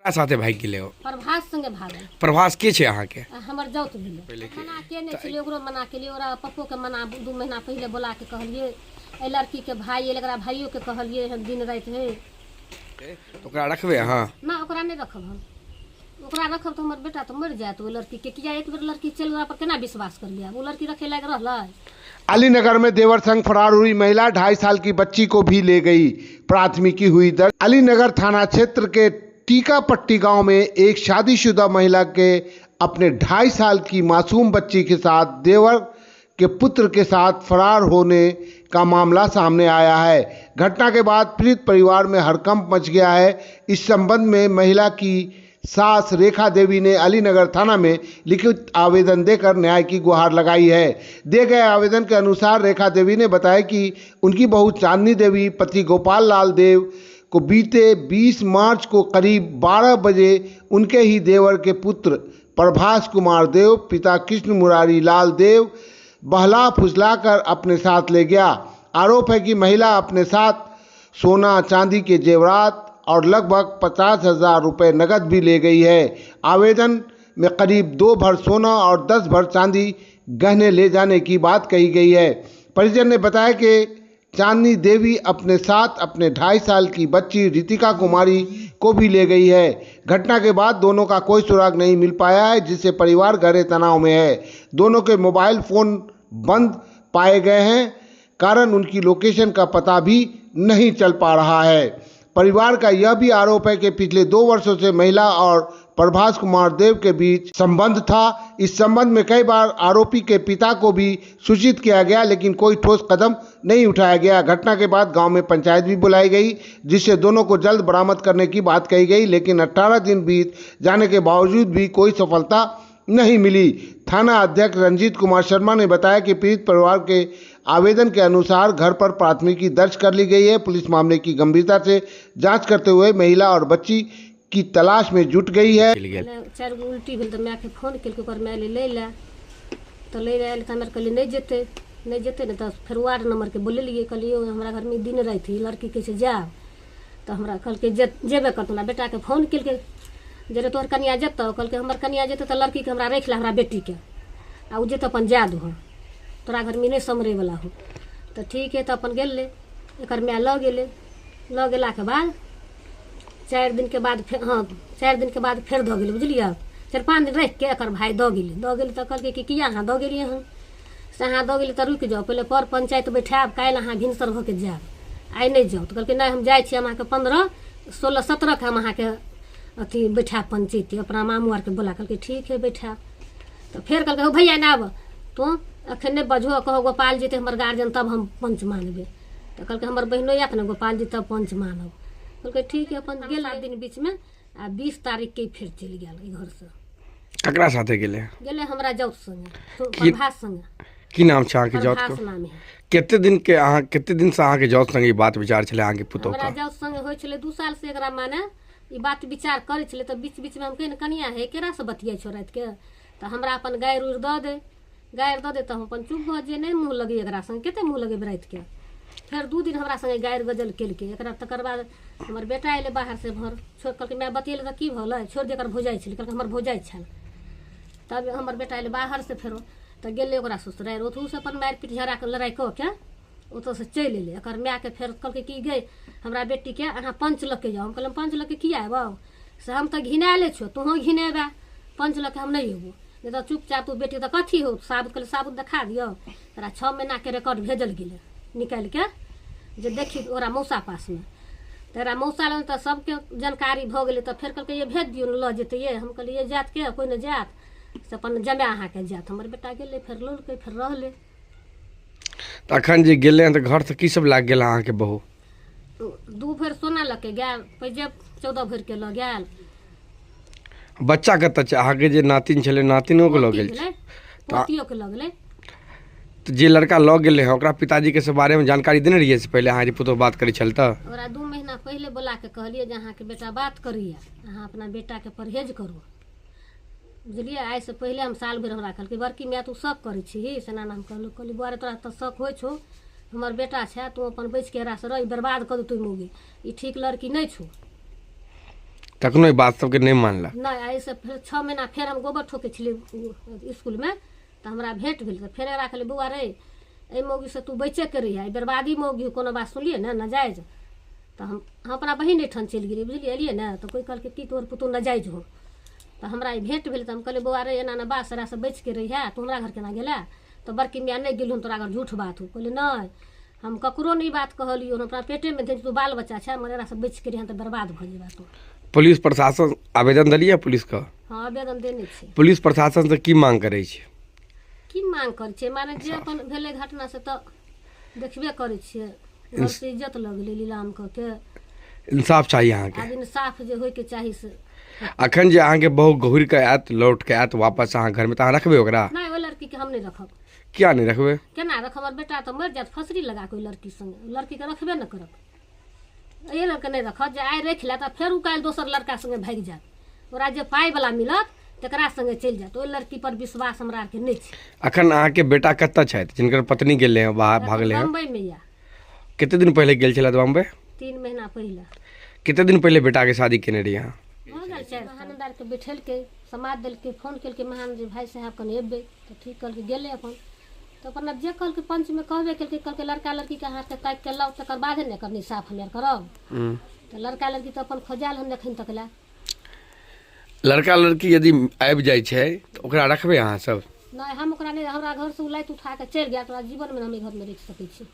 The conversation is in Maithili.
ककरा साथे भागि गेलै ओ? प्रभास संगे भागल। प्रभास के छै अहाँके? हमर जाउत भेलै। पहिले के? मना केने छलियै, ओकरो मना केलियै, ओकरा पप्पोके मना 2 महीना पहिले बोला के कहलियै, एहि लड़कीके भाय एलै, एकरा भाइयोके कहलियै हन दिन राति हे। तऽ ओकरा रखबै अहाँ? ना, ओकरा नहि रखब हम। ओकरा रखब तऽ हमर बेटा तऽ मरि जायत ओहि लड़कीके, किया एक बेर लड़की चलि गेला पर केना विश्वास करियै? आब ओ लड़की रखै लायक रहलै? अलीनगर में देवर संग फरार हुई महिला 2.5 साल की बच्ची को भी ले गई, प्राथमिकी हुई दर्ज। अलीनगर थाना क्षेत्र के टीकापट्टी गांव में एक शादीशुदा महिला के अपने 2.5 साल की मासूम बच्ची के साथ देवर के पुत्र के साथ फरार होने का मामला सामने आया है। घटना के बाद पीड़ित परिवार में हड़कंप मच गया है। इस संबंध में महिला की सास रेखा देवी ने अलीनगर थाना में लिखित आवेदन देकर न्याय की गुहार लगाई है। दिए गए आवेदन के अनुसार रेखा देवी ने बताया कि उनकी बहू चांदनी देवी पति गोपाल लाल देव को बीते 20 मार्च को करीब 12 बजे उनके ही देवर के पुत्र प्रभास कुमार देव पिता कृष्ण मुरारी लाल देव बहला फुसलाकर अपने साथ ले गया। आरोप है कि महिला अपने साथ सोना चांदी के जेवरात और लगभग 50,000 रुपये नकद भी ले गई है। आवेदन में करीब 2 भर सोना और 10 भर चांदी गहने ले जाने की बात कही गई है। परिजन ने बताया कि चांदनी देवी अपने साथ अपने 2.5 साल की बच्ची रितिका कुमारी को भी ले गई है। घटना के बाद दोनों का कोई सुराग नहीं मिल पाया है, जिससे परिवार गहरे तनाव में है। दोनों के मोबाइल फोन बंद पाए गए हैं, कारण उनकी लोकेशन का पता भी नहीं चल पा रहा है। परिवार का यह भी आरोप है कि पिछले 2 वर्षों से महिला और प्रभास कुमार देव के बीच संबंध था। इस संबंध में कई बार आरोपी के पिता को भी सूचित किया गया, लेकिन कोई ठोस कदम नहीं उठाया गया। घटना के बाद गांव में पंचायत भी बुलाई गई, जिससे दोनों को जल्द बरामद करने की बात कही गई, लेकिन 18 दिन बीत जाने के बावजूद भी कोई सफलता नहीं मिली। थाना अध्यक्ष रंजीत कुमार शर्मा ने बताया कि पीड़ित परिवार के आवेदन के अनुसार घर पर प्राथमिकी दर्ज कर ली गई है। पुलिस मामले की गंभीरता से जांच करते हुए महिला और बच्ची की तलाश में जुट गई है। चलि गेल। 4 गो उल्टी भेल तऽ मायके फोन केलकै, ओकर माय एलै लै लए, तऽ लै लए आयल तऽ हमरा कहलियै नहि जेतै, नहि जेतै ने तऽ फेर वार्ड नम्बरके बोलेलियै, कहलियै यौ हमरा घरमे दिन राति ई लड़की कहै छै जायब, तऽ हमरा कहलकै जेबे करतौ। हमरा बेटाके फोन केलकै जे रे तोहर कनिया जेतौ, कहलकै हमर कनिया जेतै तऽ लड़कीके हमरा राखि ले, हमरा बेटीके, आ ओ जेतै अपन जाय दहो, तोरा घरमे नहि सम्हरैवला हो। तऽ ठीक है, तऽ अपन गेलै, एकर माय लऽ गेलै। लऽ गेलाके बाद 4 दिन के बाद फेर, हाँ 4 दिन के बाद फेर दऽ गेलै, बुझलियै? 4-5 दिन राखिके एकर भाय दऽ गेलै। दऽ गेलै तऽ कहलकै कि किया अहाँ दऽ गेलियै हन? से अहाँ दऽ गेलियै तऽ रुकि जाउ, पहिले पर पंचायत बैठायब, काल्हि अहाँ भिनसर भऽ के जायब, आइ नहि जाउ। तऽ कहलकै नहि हम जाइ छी, हम अहाँके 15, 16, 17 के हम अहाँके अथी बैठायब पंचायती, अपना मामू आरके बोला। कहलकै ठीक है बैठायब। तऽ फेर कहलकै हौ भैया नहि आब, तोँ एखन नहि बजहो, कहो गोपाल जेतै हमर गार्जियन तब हम पंच मानबै। तऽ कहलकै हमर बहिनो आयत ने गोपाल जी तब पंच मानब। कहलकै ठीक है, अपन गेल 7 दिन बीचमे, आ 20 तारीखके फेर चलि गेल एहि घरसँ। ककरा साथे गेलै? गेलै हमरा जाउत संगे, प्रभास संगे। की नाम छै अहाँके जाउत प्रभास के? नाम है। कते दिन के अहाँ, कते दिन से अहाँके जाउत संगे ई बात विचार छलै अहाँके पुतोह हमरा के? जाउत संगे होइ छलै 2 साल से, एकरा माने ई बात विचार करै छलै। तऽ बीच बीचमे हम कहियै ने कनिया हे केरा से बतियाइ छौ रातिके, तऽ हमरा अपन गारि उरि दऽ दे, गारि दऽ दे तऽ हम अपन चुप भऽ जइयै, नहि मुँह लगैए एकरा संगे, कते मुँह लगेबै रातिके। फेर 2 दिन हमरा संगे गारि गजल केलकै एकरा। तकर बाद हमर बेटा अयलै बाहरसँ भर छोड़, कहलकै माय बतियेलै तऽ की भेलै, छोड़ि दे, एकर भौजाइ छलै, कहलकै हमर भौजाइ छल। तब हमर बेटा अयलै बाहरसँ फेरो, तऽ गेलै ओकरा ससुरारि, ओतहुसँ अपन मारि पीट झगड़ा लड़ाइ कऽ के ओतऽसँ चलि अयलै। एकर मायके फेर कहलकै कि गै हमरा बेटीके अहाँ पंच लऽ के जाउ। हम कहलियै पंच लऽ के किया अयबौ? से हम तऽ घिनायले छियौ, तोहूँ घिनेबे, पंच लऽ के हम नहि अयबौ, नहि तऽ चुपचाप तू बेटी तऽ कथी हौ साबुत। कहलियै साबुत देखा दियौ, तोरा 6 महीनाके रिकॉर्ड भेजल गेलै निकालिके जे देखी ओकरा मौसा पासमे। तऽ एकरा मौसा लग तऽ सबके जानकारी भऽ गेलै। तऽ फेर कहलकै ये भेज दियौ ने लऽ जेतै ये। हम कहलियै ये जायत के, कोइ नहि जायत, से अपन जमाए अहाँके जायत। हमर बेटा गेलै, फेर लौलकै, फेर रहलै। तऽ अखन जे गेलै हन तऽ घरसँ की सब लागि गेल अहाँके बहू? 2 भरि सोना लऽ के गेल, पैजेब 14 भरि के लऽ गेल। बच्चा कतऽ छै अहाँके? जे नातिन छलै नातिनो के लऽ गेल छै, पोतियो के लऽ गेलै। तऽ जे लड़का लऽ गेलै हँ ओकरा पिताजीके से बारेमे जानकारी देने रहियै से पहिले अहाँ जे पुतोह बात करै छल? तऽ ओकरा 2 महीना पहिले बोला के कहलियै जे अहाँके बेटा बात करैया, अहाँ अपना बेटाके परहेज करू, बुझलियै? आइसँ पहिले हम साल भरि हमरा कहलकै बड़की माय तू शक करै छीही से एना। हम कहलहुँ, कहलियै बौआ रे तोरा तऽ शक होइ छौ, हमर बेटा छै, तू अपन बचिके एकरासँ रह, ई बर्बाद कऽ देतौ मौगी, ई ठीक लड़की नहि छौ। तखनो ई बात सबके नहि मानलक। नहि। एहिसँ फेर 6 महीना फेर हम गोबर ठोकै छलियै इसकुलमे, तऽ हमरा भेँट भेल, तऽ फेर एकरा कहलियै, बौआ रे, एहि मौगीसँ तू बचिके रहिहे, ई बर्बादी मौगी, कोनो बात सुनलियै ने नजायज। तऽ हम अपना बहिन एहिठाम चलि गेलियै, बुझलियै? एलियै ने तऽ कोइ कहलकै कि तोहर पुतहु नजायज हो। तऽ हमरा ई भेँट भेल, तऽ हम कहलियै, बौआ रे, एना एना बात, एकरासँ बचिके रहिहे, तू हमरा घर केना गेलै? तऽ बड़की मियाँ नहि गेलहुँ तोरा घर, झूठ बात हो। कहलियै, नहि, हम ककरो नहि ई बात कहलियौ, हम अपना पेटेमे देने, तू बाल बच्चा छै, मगर एकरासँ बचिके रहिहे, तऽ बर्बाद भऽ जेबा तू। पुलिस प्रशासन आवेदन देलियै पुलिसके? हँ, आवेदन देने छी। पुलिस प्रशासनसँ की मांग करै छी? की मांग करै छियै, माने जे अपन भेलै घटना से तऽ देखबे करै छियै, घरसँ इज्जत लऽ गेलै लीलाम कऽ के। इंसाफ चाही अहाँके? आब इंसाफ जे होइके चाही से। अखन जे अहाँके बहु घुरि कऽ आयत, लौट कऽ आयत वापस अहाँ घरमे, तऽ अहाँ रखबै ओकरा? नहि, ओहि लड़कीके हम नहि रखब। किया नहि रखबै? केना रखब? हमर बेटा तऽ मरि जायत फसरी लगा कऽ ओहि लड़की संगे। ओहि लड़कीके रखबे नहि करब। एहि लड़के नहि रखत जे आइ राखि लेत आ फेर ओ काल्हि दोसर लड़का संगे भागि जायत। ओकरा जे पाइवला मिलत तकरा संगे चलि जायत। ओहि लड़कीपर विश्वास हमरा आरके नहि छै। अखन अहाँके बेटा कतऽ छथि, जिनकर पत्नी गेलै हँ बाहर, भागलै हँ? बम्बइमे यऽ। कते दिन पहिले गेल छलथि बम्बइ? 3 महीना पहिले। कते दिन पहिले बेटाके शादी केने रहियै अहाँ? भऽ गेल छै। महानन्द आरके बैठेलकै, समाद देलकै, फोन केलकै महानन्द जे भाइ साहेब कनि अयबै, तऽ ठीक कहलकै, गेलै अपन। तऽ अपन आब जे कहलकै पंचमे कहबे केलकै, कहलकै लड़का लड़कीके अहाँ आरके ताकि कऽ लाउ, तकर बादे ने एकर निसाफ हमे आर करब। तऽ लड़का लड़की तऽ अपन खोजायल हन एखन तक लए। लड़का लड़की यदि आबि जाइ छै तऽ ओकरा रखबै अहाँ सब? नहि, हम ओकरा नहि। हमरा घरसँ ओ लाति उठा कऽ चलि गेल, तऽ ओकरा जीवनमे हम एहि घरमे राखि सकै छी।